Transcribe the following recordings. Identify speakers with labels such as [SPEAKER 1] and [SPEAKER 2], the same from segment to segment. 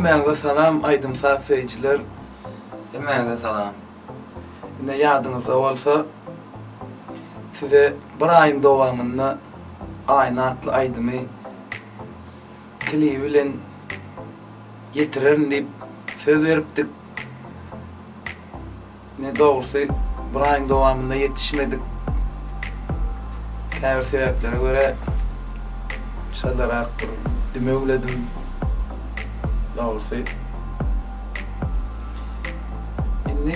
[SPEAKER 1] Hemmäňize salam aýdym saz söýüjiler.
[SPEAKER 2] Hemmäňize salam.
[SPEAKER 1] Ine ýadyňyzda bolsa size bir aýyň dowamynda Aýna atly aýdymy klibi bilen ýetirerin diýip söz beripdik. Ine dogrusy bir aýyň dowamynda ýetişmedik. Käbir sebäplere görä çalarak bir dümewledim. Dogrusy. Indi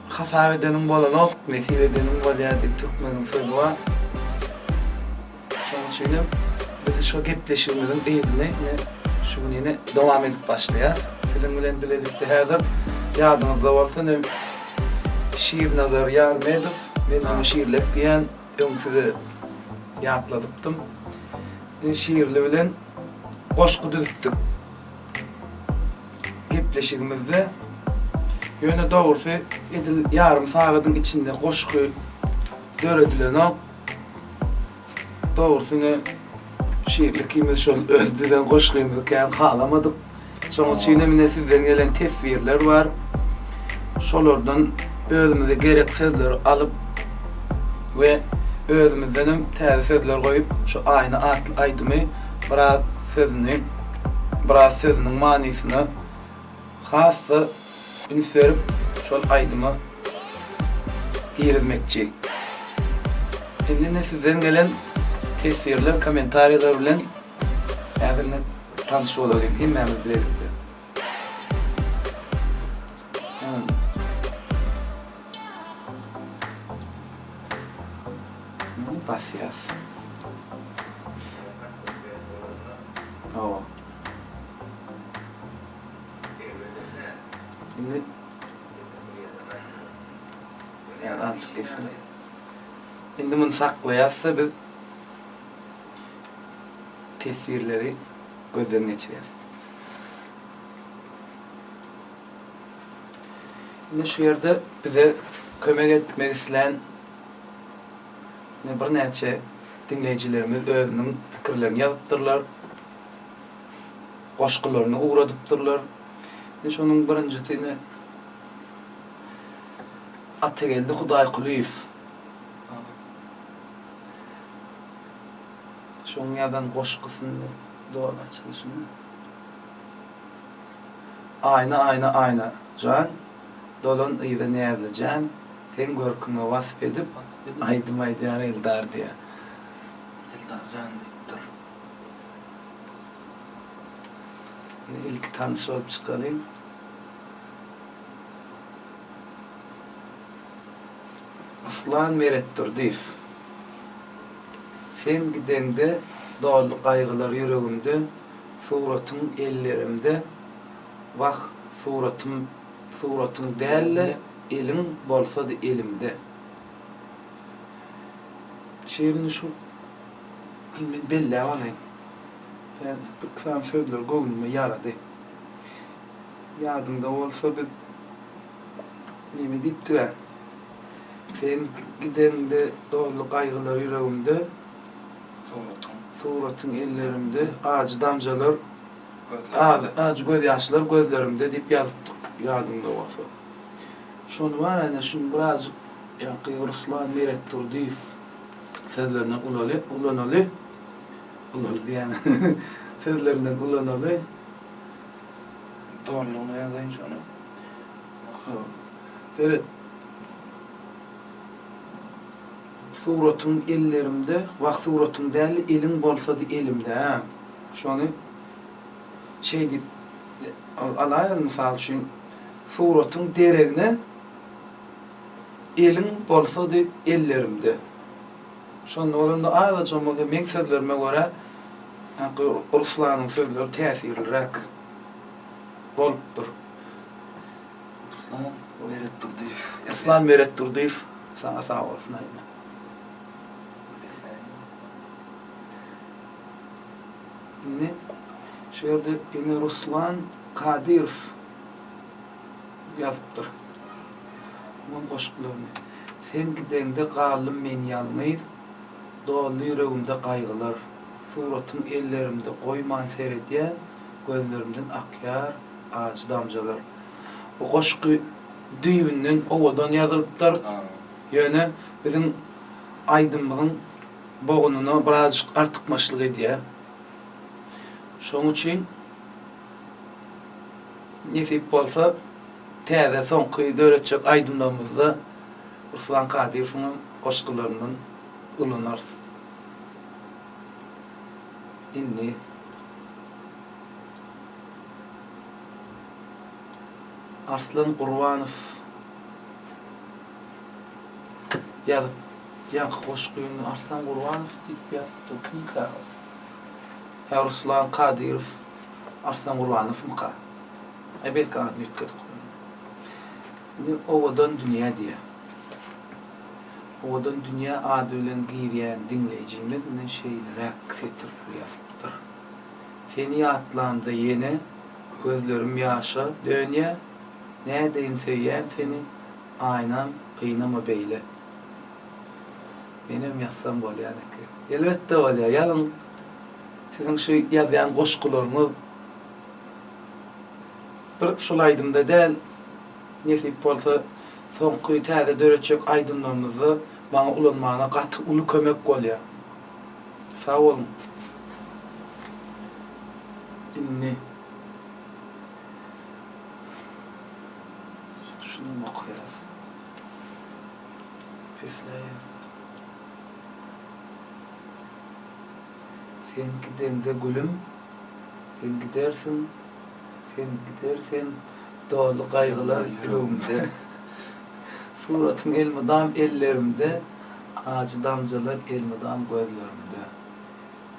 [SPEAKER 1] hasap edeniň bolanok, nesip edeniň bolýar diýip türkmeniň sözi bar. Şonuň üçinem biz şu gepleşigimiziň yzyny ine şu gün ýene dowam edip başlaýas. Siziň bilen bilelikde häzir ýadyňyzda bolsa ine Şirnazar Ýarmedow, men oňa Şirlek diýýän, öň size ýatladypdym. Ine Şirli bilen goşgy düzüpdik gepleşigimizde. Ýöne dogrusy edil ýarym sagadyň içinde goşgy döredilenok. Dogrusy ine Şirli ikimiz şol öz düzen goşgymyzy kän halamadyk. Şonuň üçin hem ine sizden gelen teswirler bar. Şolardan özümize gerek sözleri alyp we özümizden hem täze sözler goýup şu Aýna atly aýdymy biraz sözüni biraz sözüniň manysyna Has-da üns berip şol aýdyma girizmekçi. Indi ine sizden gelen teswirler, kommentariýalar bilen häzir ine tanyş bolalyň hemmämiz bilelikde. Basýas. Hawa. Indi Yani azjyk geçsin. Indi muny saklaýas-da biz teswirleri gözden geçirýäs. Indi şu ýerde bize kömek etmek islän birnäçe diňleýjilerimiz özüniň pikirlerini ýazypdyrlar. Goşgularyny ugradypdyrlar. Ine şonuň birinjisi ine Atageldi Hudaýkulyýew. Şoň ýazan goşgusyny doly açylyşyny. Aýna aýna aýna jan, dolan yza näzlijäm, seň görküňe wasp edip aýdym aýdýar Eldar diýýär.
[SPEAKER 2] Eldar jan diýipdir.
[SPEAKER 1] Ilki tanyş bolup çykalyň. Ruslan Meretdurdyýew. Sen gideňde doldy gaýgylar ýüregimde, Suratyň ellerimde, Wah, suratym, suratyň däl-de, eliň bolsady elimde. Şirini şu Şuny men belläp alaýyn. Sen bir sany sözler göwnüme ýarady. Ýadyňda bolsa biz neme diýipdik-ä? Sen gideňde doldy gaýgylar ýüregimde.
[SPEAKER 2] Suratyň.
[SPEAKER 1] Suratyň ellerimde, ajy damjalar, ajy gözýaşlar gözlerimde diýip ýazypdyk ýadyňda bolsa. Şony bar ine şuny birazjyk ýaňky Ruslan Meretdurdyýew Sözlerinden ulaly, ulanaly. Ulaly diýýän. Sözlerinden ulanaly.
[SPEAKER 2] Dolulygyna ýazaýyn şony.
[SPEAKER 1] Seret. Suratyň ellerimde, wah suratyň däl-de eliň bolsady elimde, hä. Şony şeý diýip alaýaly mysal üçin, suratyň deregine Eliň bolsady ellerimde. Şonda bolanda azajygam bolsa meň sözlerime görä ýaňky Ruslanyň sözleri täsirliräk bolupdyr.
[SPEAKER 2] Ruslan Meretdurdyýew.
[SPEAKER 1] Ruslan Meretdurdyýew saňa sag bolsun aýdýan. Indi şu ýerde ýene Ruslan Kadyrow. Ýazypdyr. Muň goşgularyny. Sen gideňde galdym men ýalňyz, Doldy ýüregimde gaýgylar. Suratyň ellerimde goýman seredýän, Gözlerimden akýar ajy damjalar. Bu goşgy düýbünden owadan ýazylypdyr. Ýöne biziň aýdymymyzyň bogunyna birazjyk artykmaçlyk edýär. Şonuň üçin nesip bolsa täze soňky döretjek aýdymlarymyzda Ruslan Kadyrowyň goşgularyndan ulanarys. Indi Arslan Gurbanow ýazyp, ýaňky goşgyny Arslan Gurbanow diýip ýazypdyr, kimkä ol? Ýa Ruslan Kadyrow Arslan Gurbanowmyka? Aý belki adyny üýtgedip goýandyr. Indi Owadan dünýä diýýär. Owadan dünýä ady bilen girýän diňleýjimiz ine şeýleräk setirler ýazypdyr. Seni ýatlamda ýene gözlerim ýaşa dönýä, Nädeýin söýýän seni, aýnam gynama beýle. Menem ýazsam bolýan eken. Elbetde bolýar, ýazyň. Siziň şu ýazýan goşgularyňyz bir şul aýdymda däl, nesip bolsa soňky täze döretjek aýdymlarymyzda maňa ulanmaga gaty uly kömek bolýar. Sag boluň. Indi şunam okaýas. Pesläýäs. Sen gideňde gülüm, sen gidersiň, sen gider sen doly gaýgylar ýüregimde. Suratyň elmydam ellerimde, ajy damjalar elmydam gözlerimde.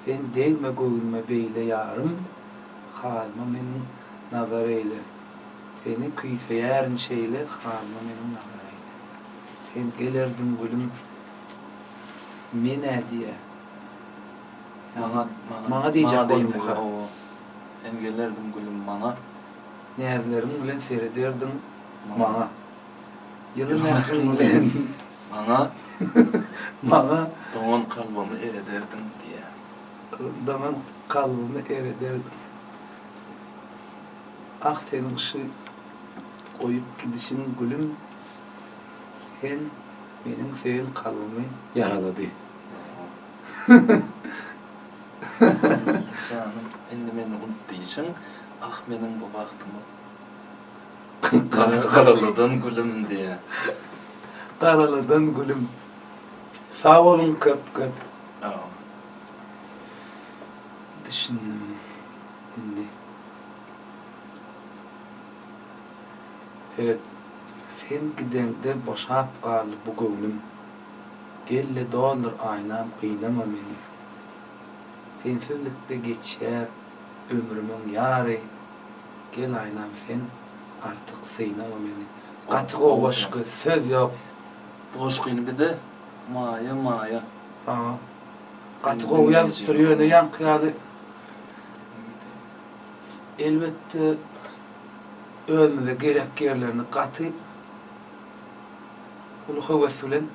[SPEAKER 1] Sen degme göwnüme beýle ýarym, halyma meniň nazar eýle. Seni küýseýärin şeýle, halyma meniň nazar eýle. Sen gelerdiň gülüm, men-ä diýä.
[SPEAKER 2] Maňa, maňa,
[SPEAKER 1] Maňa diýjek
[SPEAKER 2] maňa
[SPEAKER 1] bolduňka.
[SPEAKER 2] diýdigi, hawa. Sen gelerdiň gülüm maňa.
[SPEAKER 1] Näzleriň bilen serederdiň
[SPEAKER 2] Maňa.
[SPEAKER 1] maňa. Ýyly
[SPEAKER 2] Ýyly
[SPEAKER 1] mähriň
[SPEAKER 2] mähriň
[SPEAKER 1] bilen
[SPEAKER 2] bilen maňa.
[SPEAKER 1] Maňa.
[SPEAKER 2] Doňan kalbymy erederdiň diýýär.
[SPEAKER 1] Doňan kalbymy erederdiň. Ah seniň şu goýup gidişiň gülüm. Sen meniň söýen kalbymy ýaralady.
[SPEAKER 2] Janym, indi meni unut diýşiň, ah meniň bu bagtymy garaladan gülüm diýýär.
[SPEAKER 1] Garaladan gülüm. Sag boluň köp köp. Düşündim indi. Seret, sen gideňde boşap galdy bu göwnüm. Gel-de doldur aýnam gynama meni. Sensizlikde geçýär ömrümiň ýary. Gel aýnam sen artyk synama meni. Gaty gowy goşgy söz ýok.
[SPEAKER 2] Bu goşgyny bize Maýa Maýa.
[SPEAKER 1] Hawa. Gaty gowy ýazypdyr ýöne ýaňky ýaly elbetde özümize gerek ýerlerini gaty uly höwes bilen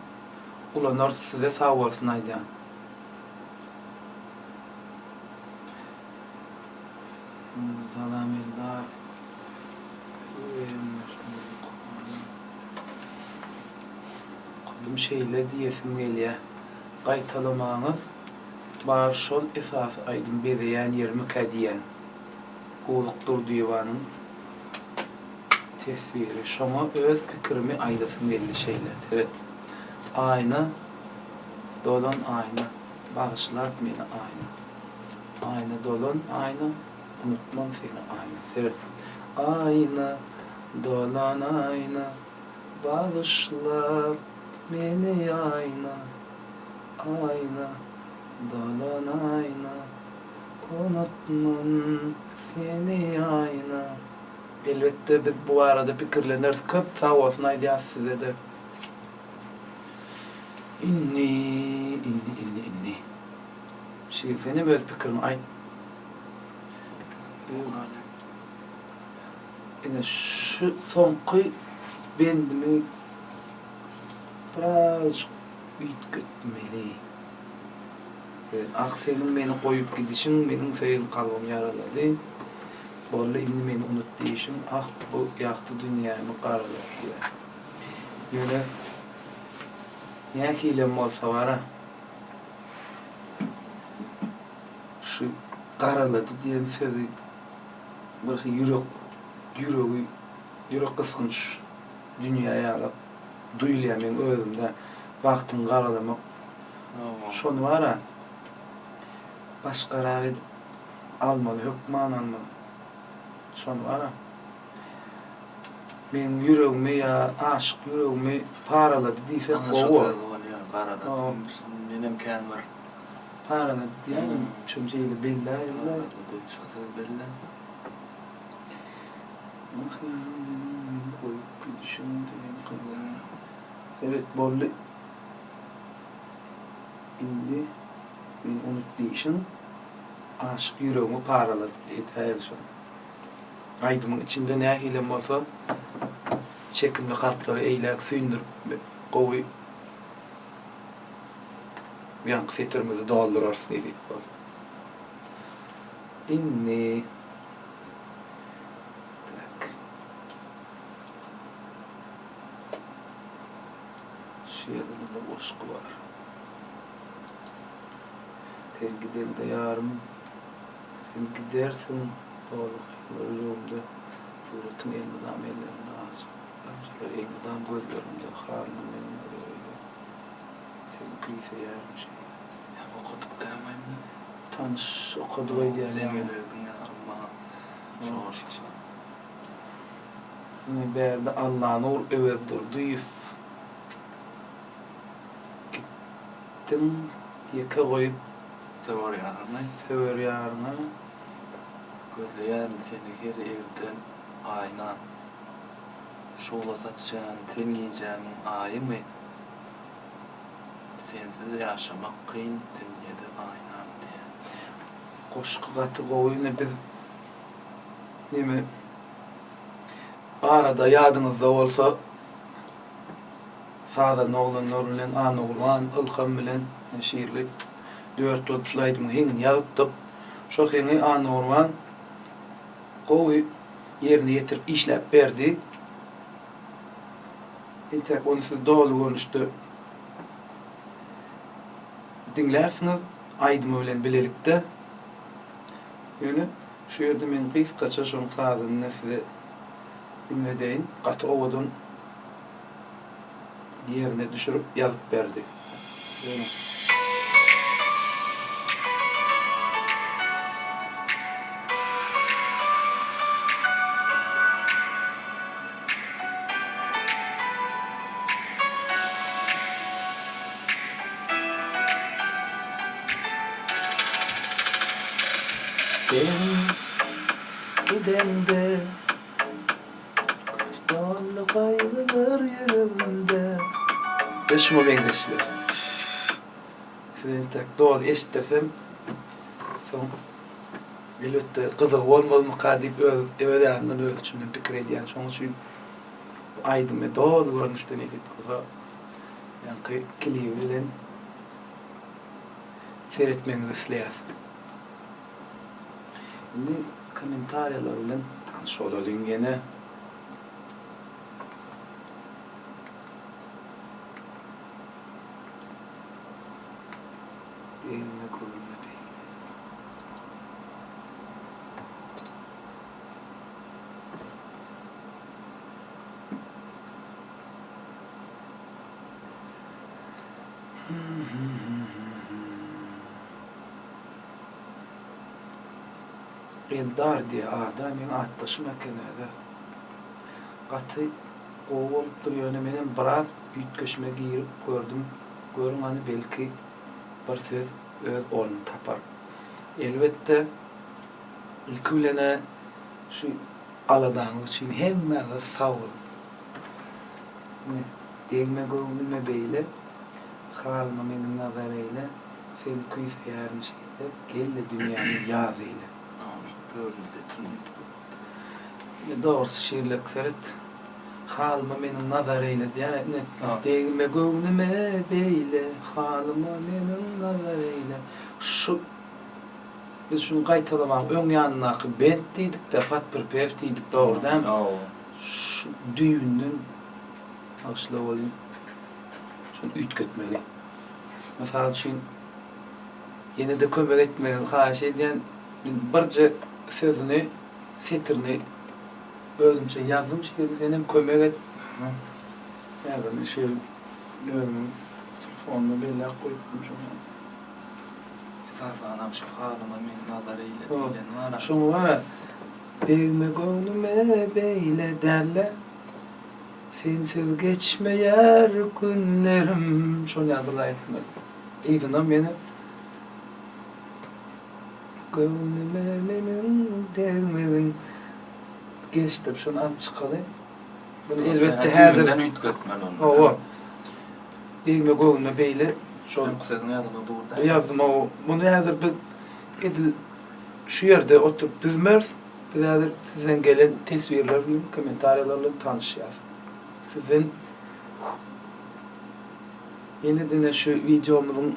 [SPEAKER 1] ulanarys size sag bolsun aýdýan. Salam Eldar. Okadym şeýle diýesim gelýä. Gaýtalamaňyz bar şol esasy aýdym bezeýän ýerimikä diýýän. Guwluk Durdyýewanyň teswiri. Şoňa öz pikirimi aýdasym geldi şeýle. Seret. Aýna dolan aýna bagyşlap meni aýna. Aýna dolan aýna unutman seni aýna. Seret. Aýna dolan aýna bagyşlap meni aýna. Aýna dolan aýna unutman seni aýna. Elbetde biz bu barada pikirleneris köp sag bolsun aýdýas sizede. Indi indi indi indi. Şir senem öz pikiriňi aýt. Ine şu soňky bendimi birazjyk üýtgetmeli. Ah seniň meni goýup gidişiň meniň söýen kalbymy ýaralady. Boldy indi meni unut diýişiň, ah bu ýagty dünýämi garalady diýýär. Ýöne nähilem bolsa bara şu garalady diýen sözi birhili ýürek ýüregi ýürek gysgynç dünýä ýalak duýulýar meň özümde bagtyňy garalamak şony bara başgarak edip Almaly hökman almaly. Şony bara. Meň ýüregimi ýa aşyk ýüregimi paralady diýsek
[SPEAKER 2] Ana şo
[SPEAKER 1] gowy bor.
[SPEAKER 2] söz bolýar garalady. Menem kän bir.
[SPEAKER 1] Paralady diýýän şony şeýle belläýeli.
[SPEAKER 2] Paralady şo söz belle.
[SPEAKER 1] Ah ýarym meniň meni goýup gidişiň seň gyzyň. Seret boldy. Indi meni unut diýşiň. Aşyk ýüregimi paralady diýäýeli şony. Aýdymyň içinde nähilem bolsa çekimli harplary eýläk süýndürip gowy ýaňky setirimizi doldurarys nesip bolsa. Indi tak. Şu ýerde-de bir goşgy bar. Sen gideňde ýarym, Sen gidersiň doly gyýylar ýüregimde, Suratyň elmydam ellerimde ajy damjalar elmydam gözlerimde halyma meniň nazar eýle, Seni küýseýärin şeýle.
[SPEAKER 2] Ýa okadyk dämaý muny?
[SPEAKER 1] Tanyş okadyk öýdýän
[SPEAKER 2] Sen gelerdiň ýarym maňa şu goşgusy.
[SPEAKER 1] Ine bärde Allanur Öwezdurdyýew Gitdiň ýeke goýup.
[SPEAKER 2] Söwer ýaryňy.
[SPEAKER 1] Söwer ýaryňy.
[SPEAKER 2] Gözleýärin seni her irden aýna. Şugla saçýan sen gijämiň aýymy? Sensiz ýaşamak kyn dünýede aýnam diýýär.
[SPEAKER 1] Goşgy gaty gowy ine biz neme arada ýadyňyzda bolsa Sazanda oglanlar bilen Annagurban, Ylham bilen Şirli dört bolup şul aýdymyň heňini ýazypdyk. Şol heňi Annagurban gowy ýerine ýetirip işläp berdi. Entäk ony siz doly görnüşde diňlärsiňiz aýdymy bilen bilelikde. Ýöne şu ýerde men gysgaça şoň sazyny size diňledeýin. Gaty owadan ýerine düşürip ýazyp berdi. Ýöne. Sen gidende. Doldy gaýgylar ýüregimde. We şuňa meňzeşler. Size entek doly eşitdirsem, soň elbetde gyzygy bolmazmyka diýip öz öz ýanymdan öz içimden pikir edýän. Şonuň üçin bu aýdymy doly görnüşde nesip bolsa ýaňky klibi bilen seretmegiňizi isleýäs. Indi kommentariýalar bilen tanyş bolalyň ýene. Beýnime göwnüme beýle. Eldar diýe ada meň atdaşym eken özä. Gaty gowy bolupdyr ýöne menem biraz üýtgeşme girip gördüm görüň hany belki bir söz öz ornuny tapar. Elbetde ilki bilenä şu aladaňyz üçin hemmäňize sag boluň. Ine degme göwnüme beýle halyma meniň nazar eýle. Seni küýseýärin şeýle, gel-de dünýämi ýaz eýle. Ine dogrusy şirlek seret. Halyma meniň nazar eýle diýýär. Ine degme göwnüme beýle, halyma meniň nazar eýle. Şu. Biz şuny gaýtalamaň öň ýanyndaky bent diýdik-de, podpripew diýdik, dogry dälmi?
[SPEAKER 2] Hawa.
[SPEAKER 1] Şu düýbünden bagyşla welin, şony üýtgetmeli. Mysal üçin, ýene-de kömek etmegiňizi haýyş edýän. Men birje sözüni, setirini özümçe ýazdym şeýle, senem kömek et. Häzir men şeýle özümiň telefonuma belläp goýupdym şony.
[SPEAKER 2] Esasanam şu halyma meni nazar eýle diýleni bar-a.
[SPEAKER 1] Şoňa bar-a, Degme göwnüme beýle däl-le, Sensiz geçmeýär günlerim. Şony ýaly bir zat aýtmaly. Yzynam ýene Göwnüme meniň degmegin gelişdirip şony alyp çykaly. Muny elbetde häzir
[SPEAKER 2] Düýbünden üýtgetmeli ony.
[SPEAKER 1] Hawa. Degme göwnüme beýle şol.
[SPEAKER 2] Öňki sözüň ýazylgy dur däl.
[SPEAKER 1] Ýazdym hawa. Muny häzir biz edil şu ýerde oturyp düzmeris. Biz häzir sizden gelen teswirler bilen, kommentariýalar bilen tanyşýas. Sizden ýene-de şu wideomyzyň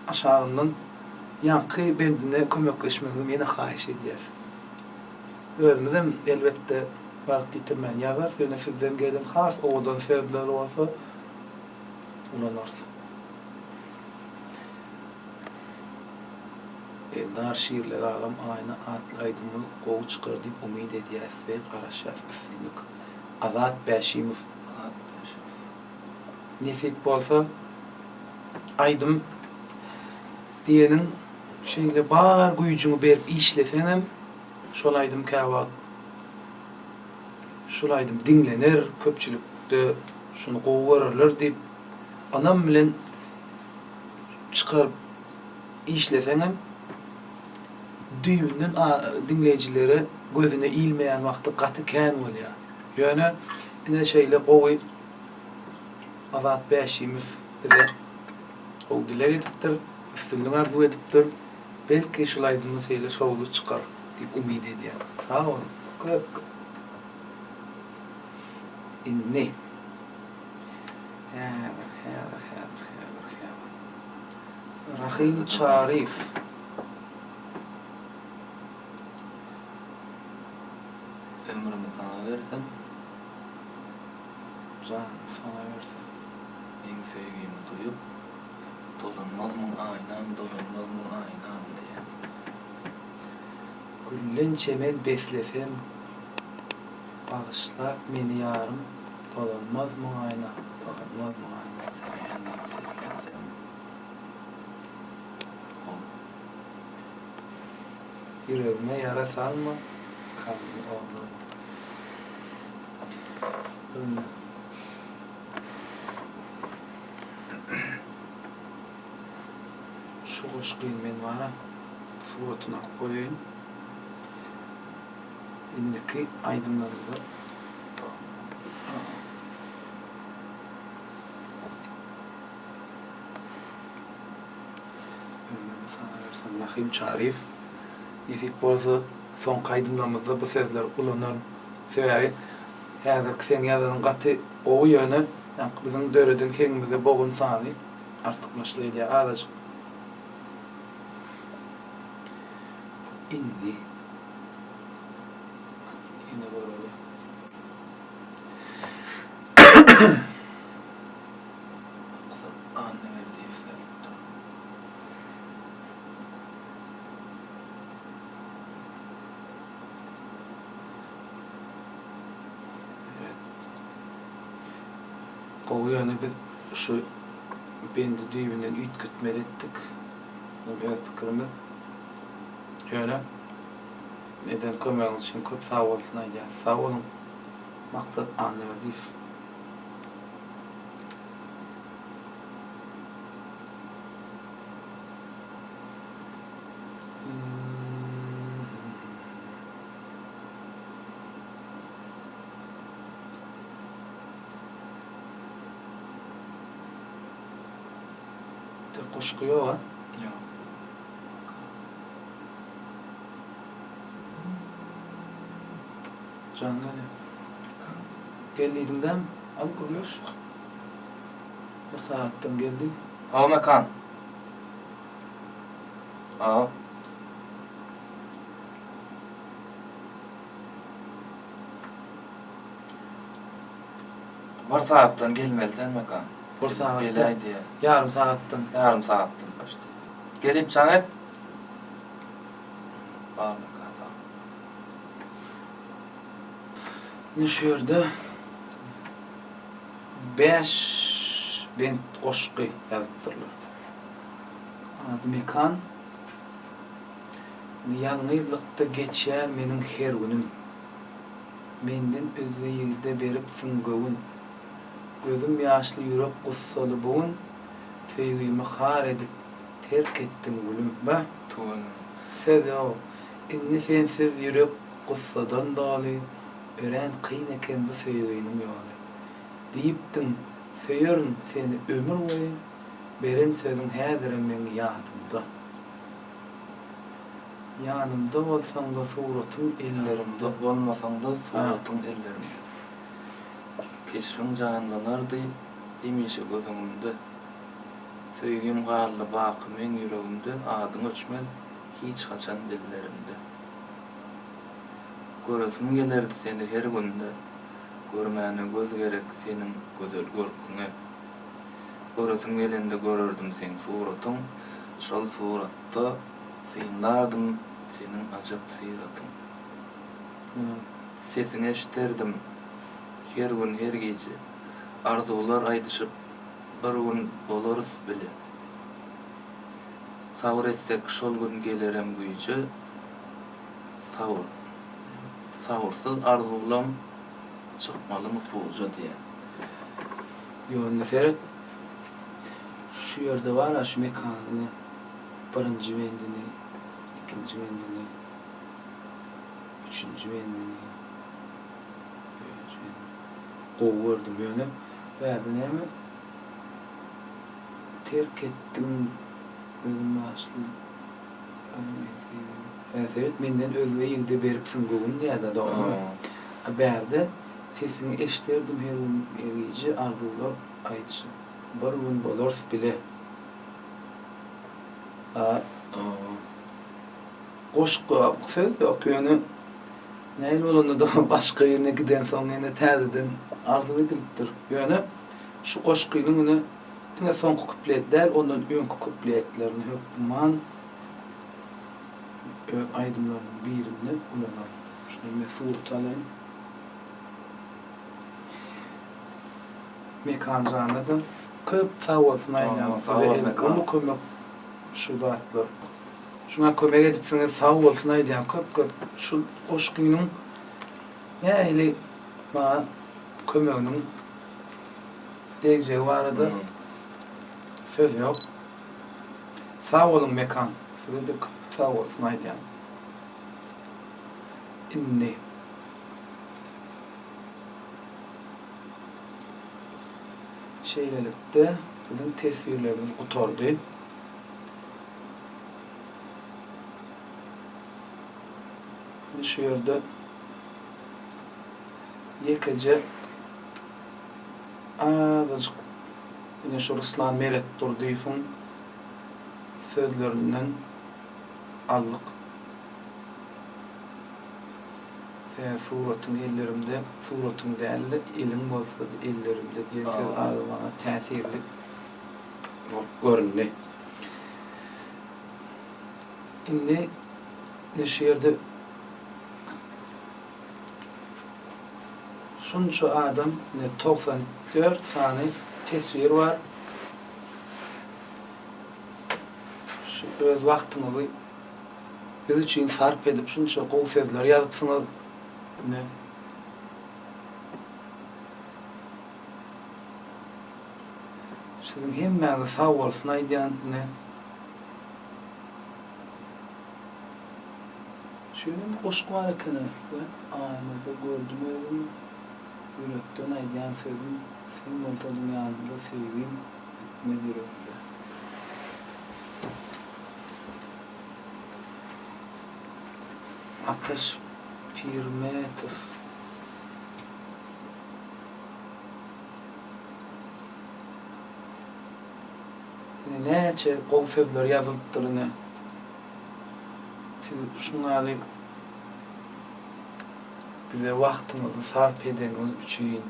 [SPEAKER 1] aşagyndan ýaňky bendine kömekleşmegiňizi ýene haýyş edýäs. Özümizem elbetde wagt ýitirmän ýazarys, ýöne sizden gelen has owadan sözler bolsa ulanarys. Eldar Şirlek agam Aýna atly aýdymyňyz gowy çykar diýip umyt edýäs we garaşýas üstünlik. Azat Bäşimow.
[SPEAKER 2] Azat Bäşimow.
[SPEAKER 1] Nesip bolsa aýdym diýeniň şeýle bar güýjüňi berip işleseňem şol aýdym käwagt şul aýdym diňlener köpçülikde şuny gowy görerler diýip ynam bilen çykaryp işleseňem düýbünden diňleýjilere gözüne ilmeýän wagty gaty kän bolýar. Ýöne ine şeýle gowy Azat Bäşimow bize gowy dileg edipdir, üstünlik arzuw edipdir. Belki şul aýdymyz şeýle şowly çykar diýip umyt edýän. Sag boluň köp köp. Indi. Häzir, häzir, häzir, häzir, häzir. Rahym Çaryýew.
[SPEAKER 2] Ömrümi saňa bersem.
[SPEAKER 1] Janymy saňa bersem.
[SPEAKER 2] Meň söýgimi duýup, dolanmazmyň aýnam, dolanmazmyň aýnam diýen.
[SPEAKER 1] Güllen çemen beslesem, bagyşlap meni ýarym, dolanmazmyň aýnam, dolanmazmyň aýnam.
[SPEAKER 2] Söýýän diýip seslensem, gowy.
[SPEAKER 1] Ýüregime ýara salma, kalbymy ogurlama. Şu goşgyny men bara suratyny alyp goýaýyn. Indiki aýdymlarymyzda Ömrümi saňa bersem Rahym Çaryýew. Nesip bolsa soňky aýdymlarymyzda bu sözleri ulanaryn. Sebäbi häzirki seň ýazanyň gaty gowy ýöne ýaňky biziň döreden heňimize bogun sany artykmaçlyk edýär azajyk. Indi ýene göreli.
[SPEAKER 2] Maksat Annaberdiýew ýazypdyr.
[SPEAKER 1] Evet. Gowy ýöne biz şu bendi düýbünden üýtgetmeli etdik. Bu öz pikirimiz. Ýöne eden kömegiňiz üçin köp sag bolsun aýdýas. Sag boluň. Maksat Annaberdiýew. Tek goşgy ýok a?
[SPEAKER 2] Ýok.
[SPEAKER 1] Jaň gelýär. Gel diýdiň dämi? Al gürleş. Bir sagatdan geldi.
[SPEAKER 2] Hawa Mekan. Hawa. Bir sagatdan gelmeli sen Mekan.
[SPEAKER 1] Bir sagatdan.
[SPEAKER 2] Geläý diýýär.
[SPEAKER 1] Ýarym sagatdan.
[SPEAKER 2] Ýarym sagatdan başda. Gelip jaň et. Bar Mekan sag.
[SPEAKER 1] Indi şu ýerde bäş bent goşgy ýazypdyrlar. Ady Mekan. Ýalňyzlykda geçýär meniň her günüm. Menden özge ýigide beripsiň göwün. Gözüm ýaşly ýürek gussaly bu gün, Söýgimi har edip terk etdiň gülüm. Bah!
[SPEAKER 2] Tüweleme.
[SPEAKER 1] Söz ýok. Indi sensiz ýürek gussadan doly, Örän kyn eken bu söýginiň ýoly. Diýipdiň, söýerin seni ömür boýy, Beren sözüň häzirem meň ýadymda. Ýanymda bolsaňda suratyň ellerimde.
[SPEAKER 2] Ýanymda bolmasaňda suratyň ellerimde. Keşbiň janlanardy hemişe göz öňümde. Söýgim galdy baky meň ýüregimde adyň öçmez hiç haçan dillerimde. Göresim gelerdi seni her günde görmäne göz gerek seniň gözel görküňe. Göresim gelende görerdim seň suratyň şol suratda Synlardym seniň ajap syratyň. Sesiňi eşderdim her gün her gije. Arzuwlar aýdyşyp bir gün bolarys bile. Sabyr etsek şol gün gelerem güýje. Sabyr Sabyrsyz arzuwlam çykmalymy puja diýýär.
[SPEAKER 1] Ýoluna seret. Şu ýerde bar-a şu mekanyny. Birinji bendini, ikinji bendini, üçünji bendini, dördünji bendini gowy gördüm. Ýöne bärde näme terk etdiň gözüm ýaşly Hä seret menden özge ýigide beripsiň göwün diýýärde dogrymy? A bärde sesiňi eşderdim her gün her gije arzuwlar aýdyşyp bir gün bolarys bile. Goşgy söz ýok ýöne nähili bolanda-da başga ýerine gidensoň ýene täzeden arzuw edilipdir. Ýöne şu goşgynyň ine diňe soňky kuplet däl ondan öňki kupletlerini hökman öz aýdymlarymyň birinde ulanaryn. Şuny men surata alaýyn. Mekanjana-da köp sag bolsun aýdýan size uly kömek şu zatlar. Şuňa kömek edipsiňiz sag bolsun aýdýan köp köp şu goşgynyň nähili maňa kömeginiň degjegi barada söz ýok. Sag boluň Mekan size-de köp sag bolsun aýdýan. Indi. Şeýlelikde, biziň teswirlerimiz gutardy. Indi şu ýerde ýekeje azajyk ine şu Ruslan Meretdurdyýewiň sözlerinden aldyk. Sebäbi suratyň ellerimde, suratyň däl-de, eliň bolsady ellerimde diýen söz az maňa täsirli bolup göründi. Indi ine şu ýerde şunça adam, ine 94 sany teswir bar. Şu öz wagtyňyzy Biz üçin sarp edip şunça gowy sözler ýazypsyňyz. Ine. Siziň hemmäňize sag bolsun aýdýan ine. Şeýle bir goşgy bar ekeni. Aýnada gördüm özüm, ýürekden aýdýan sözüm, sen bolsadyň ýanymda söýgim bitmez ýüregimde. Ataş Pirmetow. Ine näçe gowy sözler ýazylypdyr ine. Siz şuň ýaly bize wagtyňyzy sarp edeniňiz üçin.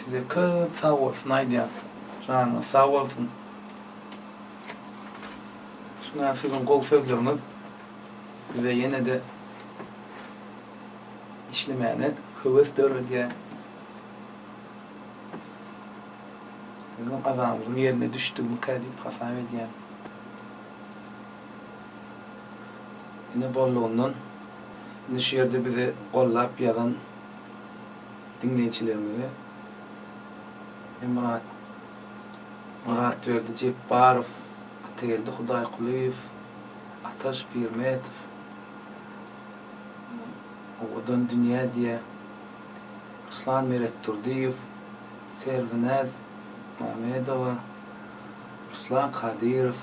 [SPEAKER 1] Size köp sag bolsun aýdýan. Janyňyz sag bolsun. Şuna siziň gowy sözleriňiz bize ýene-de işlemäne höwes döredýär. Biziň azamyzyň ýerine düşdügimikä diýip hasap edýän. Ine bollugyndan indi şu ýerde bizi gollap ýazan diňleýjilerimize Myrat Myratberdi Jepbarow, Atageldi Hudaýkulyýew, Ataş Pirmetow, Owadan dünýä diýýär, Ruslan Meretdurdyýew, Serwinäz Mamedowa, Ruslan Kadyrow,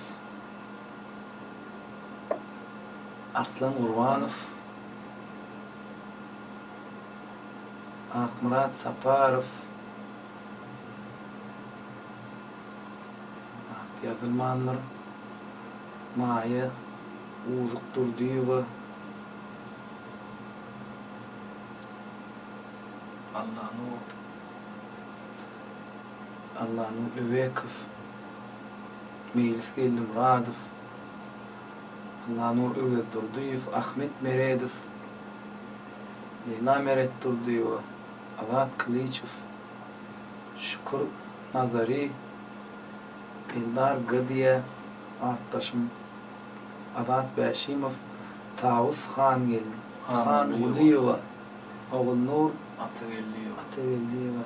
[SPEAKER 1] Arslan Gurbanow, Akmyrat Saparow, At ýazylmandyr. Maýa Uzukdurdyýewa.
[SPEAKER 2] Allanur.
[SPEAKER 1] Allanur Öwekow. Meýlis Geldimyradow. Allanur Öwezdurdyýew, Ahmet Meredow. Leýla Meretdurdyýewa. Azat Kylyçow. Şükür Nazary, Eldar Gydyýa, atdaşym Azat Bäşimow, Tawus Hangulyýewa, Ogulnur Atageldiýewa,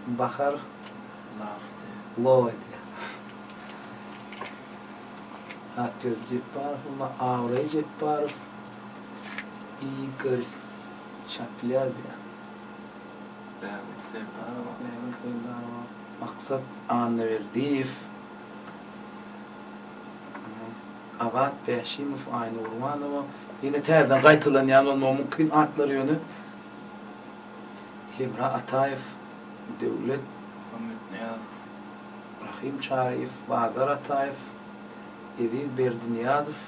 [SPEAKER 1] Bahar Low edýär. Atberdi Jepbarow, Abraý Jepbarow, Igor Çaplýa diýýär.
[SPEAKER 2] Bägül Serdarowa.
[SPEAKER 1] Bägül Serdarowa. Maksat Annaberdiýew. Azat Bäşimow, Aýna Gurbanowa. Ýene täzeden gaýtalanýan bolmagy mümkin atlar ýöne. Hemra Ataýew, Döwlet.
[SPEAKER 2] Muhammetnyýazow.
[SPEAKER 1] Rahym Çaryýew, Bazar Ataýew, Eziz Berdinyýazow,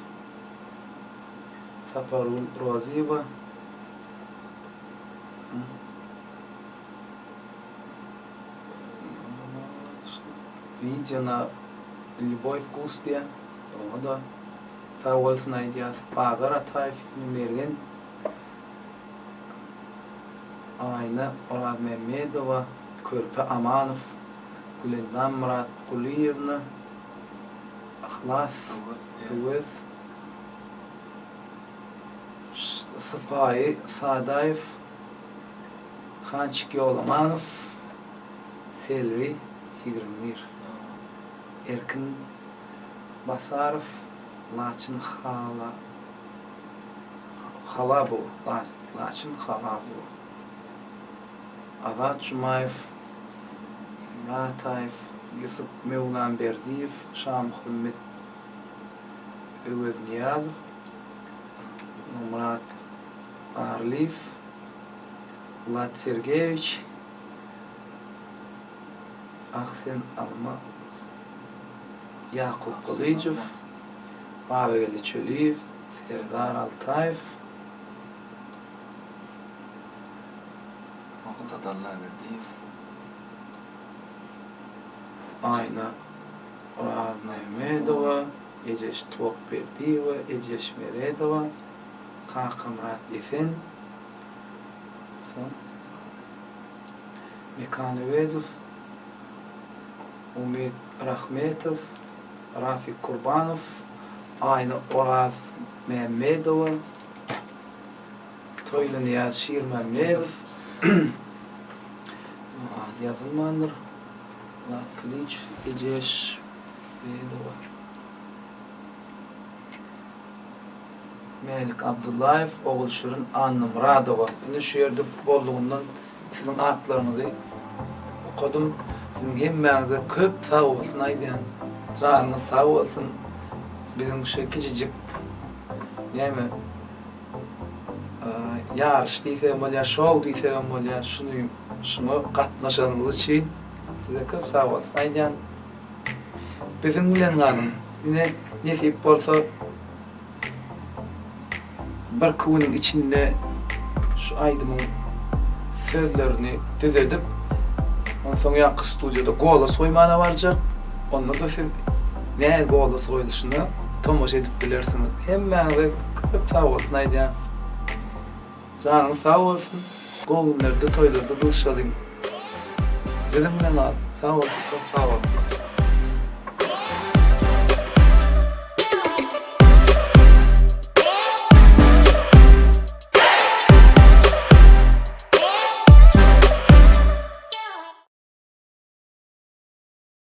[SPEAKER 1] Sapargül Rozyýewa. Wideo na lýuboý wkus diýýär. Oňa-da sag bolsun aýdýas. Bazar Ataýew, ýene Mergen, Aýna Orazmämmedowa, Körpe Amanow, Gülendam Myratgulyýewna, Yhlas Öwez. Sypaýy Sadaýew, Hançik Ýolamanow, Selbi 21, Erkin Basarow, Laçyn Halabowa, Laçyn Halabowa, Azat Jumaýew, Hemra Ataýew, Ýusup Möwlamberdiýew, Şamuhammet Öweznyýazow, Myrat Garlyýew, Wlad Sergeýewiç, Ah sen alma, Ýakup Gylyjow, Babageldi Çöliýew, Serdar Altaýew.
[SPEAKER 2] Maksat Allaberdiýew.
[SPEAKER 1] Aýna Orazmämmedowa, Ejeş Tuwakberdiýewa, Ejeş Meredowa, Kakamyrat Esen, soň Mekan Öwezow, Umyt Rahmetow, Rafik Kurbanow, Aýna Orazmämmedowa, Toýlynyýaz Şirmämmedow, ady ýazylmandyr. Wlad Kylyçow, Ejeş Meredowa. Mälik Abdullaýew, Ogulşirin Annamyradowa. Indi şu ýerde boldugyndan siziň atlaryňyzy okadym. Siziň hemmäňize köp sag bolsun aýdýan. Janyňyz sag bolsun. Biziň şu kiçijik näme ýaryş diýsegem bolýar, şou diýsegem bolýar. Şuny şuňa gatnaşanyňyz üçin size köp sag bolsun aýdýan. Biziň bilen galyň. Ine, nesip bolsa, birki günüň içinde şu aýdymyň sözlerini düzedip. Onsoň ýaňky studiýada golos goýmana barjak. Onda-da siz nähili golos goýluşyna tomaşa edip bilersiňiz. Hemmäňize köp sag bolsun aýdýan. Janyňyz sag bolsun. Gowy günlerde toýlarda duşalyň. Biziň bilen galyň. Sag boluň.
[SPEAKER 2] Köp sag boluň.